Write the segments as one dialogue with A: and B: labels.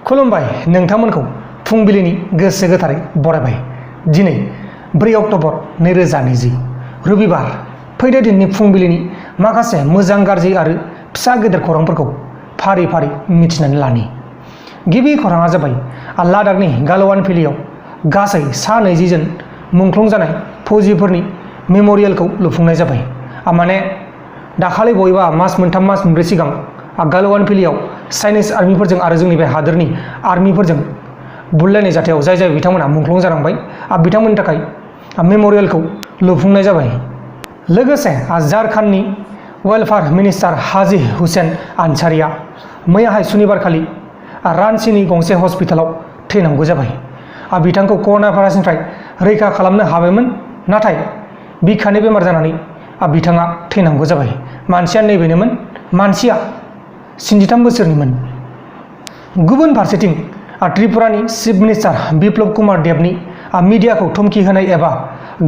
A: खुलुमबाय नोंथांमोनखौ फुंबिलिनि गोसो गोथारै बरायबाय। दिनै 4 अक्ट'बर 2020 रबिबार। फैदो दिननि फुंबिलिनि माखासे मोजां गाज्रि आरो फिसा गेदेर खौरांफोरखौ फारि फारि मिथिनानै लानि। गिबि खौराङा जाबाय लादाखनि गालवान भेलियाव गासै 20 जन मुंख्लं जानाय फौजिफोरनि मेम'रियेलखौ लुफुंनाय जाबाय। माने दाखालि बबेबा मास मोनथाम मास मोनब्रै सिगां गालवान भेलियाव चाइनिज आर्मिफोरजों आरो जोंनि बे हादोरनि आर्मिफोरजों बुलायनाय जाथायाव जाय बिथांमोना मुंख्लं जालांबाय बिथांमोननि थाखाय मेम'रियेलखौ लुफुंनाय जाबाय। लोगोसे झारखन्डनि वेलफेयार मिनिस्टार हाजी हुसैन आनसारिया मैयाहाय सुनिबारखालि रांचीनि गंसे हस्पिटालाव थैनांगौ जाबाय। बिथांखौ कर'ना भाइरासनिफ्राय रैखा खालामनो हाबायमोन, नाथाय बिखानि बेमार जानानै बिथाङा थैनांगौ जाबाय। मानसिया नैबेनोमोन, मानसिया 63 बोसोरनिमोन। गुबुन फारसेथिं त्रिपुरानि चिफ मिनिस्टार बिप्लब कुमार देबनि मिडियाखौ धमकी होनाय एबा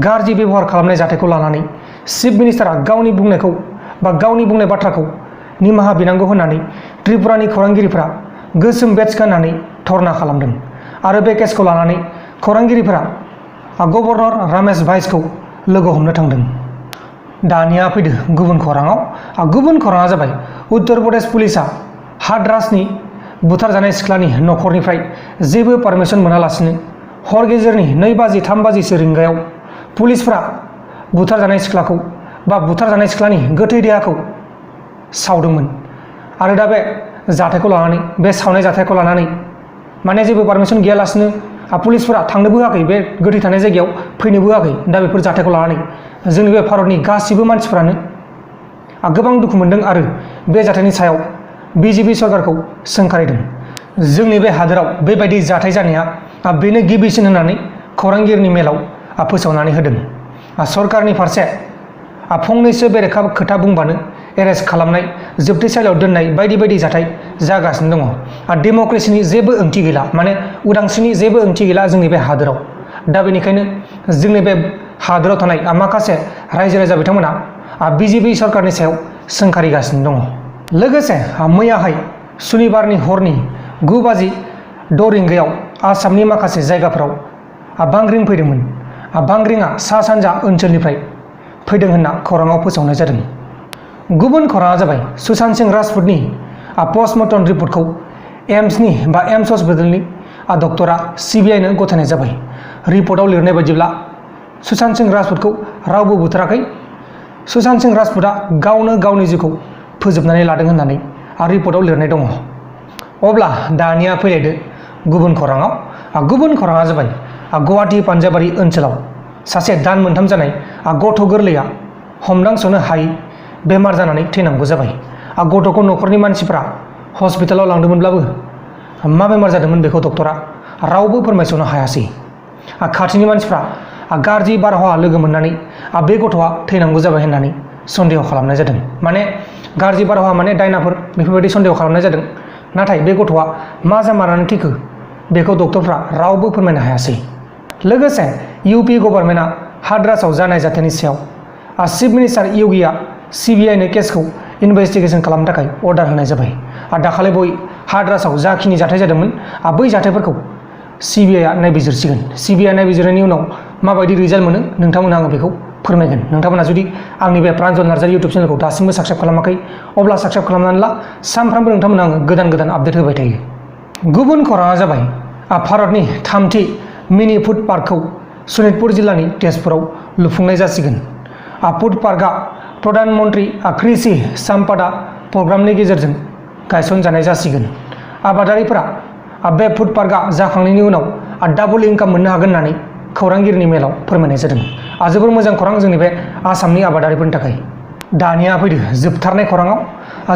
A: गाज्रि बेबहार खालामनाय जाथायखौ लानानै चिफ मिनिस्टारा गावनि बुंनायखौ बा गावनि बुंनाय बाथ्राखौ निमाहा बिनांगौ होननानै त्रिपुरानि खौरांगिरिफोरा गोसोम बेड्ज गाननानै धरना खालामदों आरो बे केसखौ लानानै खौरांगिरिफोरा गभर्नर रमेश बाइसखौ लोगो हमनो थांदों। दानिया फैदो गुबुन खौराङाव। गुबुन खौराङा जाबाय उत्तर प्रदेश पुलिसा हाथरासनि बुथारजानाय सिख्लानि न'खरनिफ्राय जेबो पारमिसन मोनालासिनो हर गेजेरनि 2 बाजि 3 बाजिसो रिंगायाव पुलिसफोरा बुथारजानाय सिख्लाखौ बा बुथारजानाय सिख्लानि गोथै देहाखौ सावदोंमोन। आरो दा बे जाथायखौ लानानै बे सावनाय जाथायखौ लानानै माने जेबो पारमिसन गैयालासिनो पुलिसफोरा थांनोबो होआखै, बे गोथै थानाय जायगायाव फैनोबो होआखै। दा बेफोर जाथायखौ लानानै जोंनि बे भारतनि गासिबो मानसिफ्रानो गोबां दुखु मोनदों आरो बे जाथायनि सायाव बिजेपि सरकारखौ सोंखारिदों। जोंनि बे हादोराव बेबायदि जाथाय जानाया बेनो गिबिसिन होननानै खौरांगिरिनि मेलाव फोसावनानै होदों। सरकारनि फारसे फंनैसो बेरेखा खोथा बुंबानो एरेस्ट खालामनाय, जोबथेसालियाव दोननाय बायदि बायदि जाथाय जागासिनो दङ। डेम'क्रेसिनि जेबो ओंथि गैला, माने उदांस्रिनि जेबो ओंथि गैला जोंनि बे हादोराव। दा बेनिखायनो जोंनि बे हादोराव थानाय माखासे रायजो राजा बिथांमोना बिजेपि सरकारनि सायाव सोंखारिगासिनो दङ। लोगोसे मैयाहाय सुनिबारनि हरनि 9 बाजि 6 रिंगायाव आसामनि माखासे जायगाफोराव बांग्रिं फैदोंमोन। बांग्रिंआ सा सानजा ओनसोलनिफ्राय फैदों होनना खौराङाव फोसावनाय जादों। गुबुन खौराङा जाबाय सुशांत सिंह राजपुतनि पस्टमर्टम रिपर्टखौ एम्सनि बा एम्स हस्पिटालनि डक्टरा सिबिआइनो गथायनाय जाबाय। रिपर्टआव लिरनाय बायदिब्ला सुशांत सिंह राजपुतखौ रावबो बुथाराखै, सुशांत सिंह राजपुतआ गावनो गावनि जिउखौ फोजोबनानै लादों होननानै रिपर्टआव लिरनाय दङ। अब्ला दानिया फैलायदो गुबुन खौराङाव। गुबुन खौराङा जाबाय गुवाहाटी पान्जाबारि ओनसोलाव सासे दान मोनथाम जानाय गथ' गोरलैया हमदांस'नो हायै बेमार जानानै थैनांगौ जाबाय। गथ'खौ न'खरनि मानसिफ्रा हस्पिटालाव लांदोंमोनब्लाबो मा बेमार जादोंमोन बेखौ डक्टरा रावबो फोरमायस'नो हायासै। खाथिनि मानसिफ्रा गाज्रि बारहावा लोगो मोननानै बे गथ'आ थैनांगौ जाबाय होननानै सन्देह खालामनाय जादों। माने गाज्रि बारहावा माने दायनाफोर बेफोरबायदि सन्देह खालामनाय जादों। नाथाय बे गथ'आ मा जामारनानै थैखो बेखौ डक्टरफ्रा रावबो फोरमायनो हायासै। लोगोसे इउपि गभर्नमेन्टआ हाथरासआव जानाय जाथायनि सायाव चिफ मिनिस्टार योगीआ सिबिआइनो केसखौ इनभेस्टिगेसन खालामनो थाखाय अर्डार होनाय जाबाय। दाखालि हाथरासआव जाखिनि जाथाय जादोंमोन बै जाथायफोरखौ सिबिआइआ नायबिजिरसिगोन। सिबिआइ नायबिजिरनायनि उनाव माबायदि रिजाल्ट मोनो नोंथांमोना आङो बेखौ फोरमायगोन। नोंथांमोना जुदि आंनि बे प्रान्जल नार्जारी इउटुब चेनेलखौ दासिमबो साबस्क्राइब खालामाखै अब्ला साबस्क्राइब खालामनानै ला। सानफ्रामबो नोंथांमोना आङो गोदान गोदान आपडेट होबाय थायो। गुबुन खौराङा जाबाय भारतनि 3थि मिनि फुड पार्कखौ सनितपुर जिल्लानि तेजपुराव लुफुंनाय जासिगोन। फुड पार्कआ प्रधान मन्त्रि कृषि सम्पदा प्रग्रामनि गेजेरजों गायसनजानाय जासिगोन। आबादारिफोरा बे फुड पार्कआ जाखांनायनि उनाव डाबल इनकाम मोननो हागोन होननानै खौरांगिरिनि मेलाव फोरमायनाय जादों। जोबोर मोजां खौरां जोंनि बे आसामनि आबादारिफोरनि थाखाय। दानिया फैदो जोबथारनाय खौराङाव।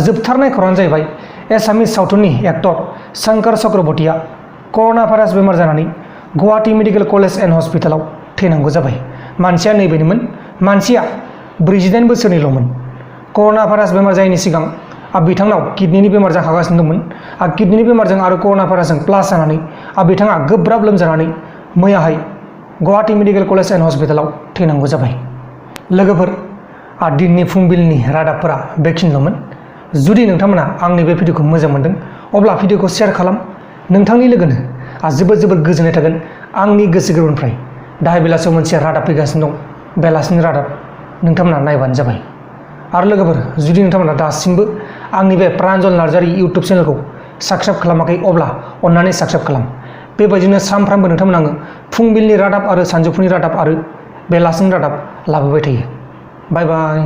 A: जोबथारनाय खौराङानो जाहैबाय एसामिस सावथुननि एक्टर शंकर चक्रवर्तीया कर'ना भाइरास बेमार जानानै गुवाहाटी मेडिकेल कलेज एन्ड हस्पिटालाव थैनांगौ जाबाय। मानसिया नैबेनोमोन, मानसिया 48 बोसोरनिल'मोन। कर'ना भाइरास बेमार जायैनि सिगां बिथांनाव किडनिनि बेमार जाखागासिनो दंमोन। किडनिनि बेमारजों आरो कर'ना भाइरासजों प्लास जानानै बिथाङा गोब्राब लोमजानानै मैयाहाय गुवाहाटी मेडिकेल कलेज एन्ड हस्पिटालाव थैनांगौ जाबाय। लोगोफोर, दिननि फुंबिलिनि रादाबफोरा बेखिनिल'मोन। जुदि नोंथांमोना आंनि बे भिडिअखौ मोजां मोनदों अब्ला भिडिअखौ शेयार खालाम, नोंथांनि लोगोनो जोबोद गोजोननाय थागोन आंनि गोसो गोरबोनिफ्राय। दाहाय बेलासियाव मोनसे रादाब फैगासिनो दं, बेलासिनि रादाब, नोंथांमोना नायबानो जाबाय। आरो लोगोफोर, जुदि नोंथांमोना दासिमबो आंनि बे प्रान्जल नार्जारी इउटुब चेनेलखौ साबस्क्राइब खालामाखै अब्ला अन्नानै साबस्क्राइब खालाम। बेबायदिनो सानफ्रामबो नोंथांमोना आङो फुंबिलिनि रादाब आरो सानजौफुनि रादाब आरो बेलासिनि रादाब लाबोबाय थायो। बाय बाय।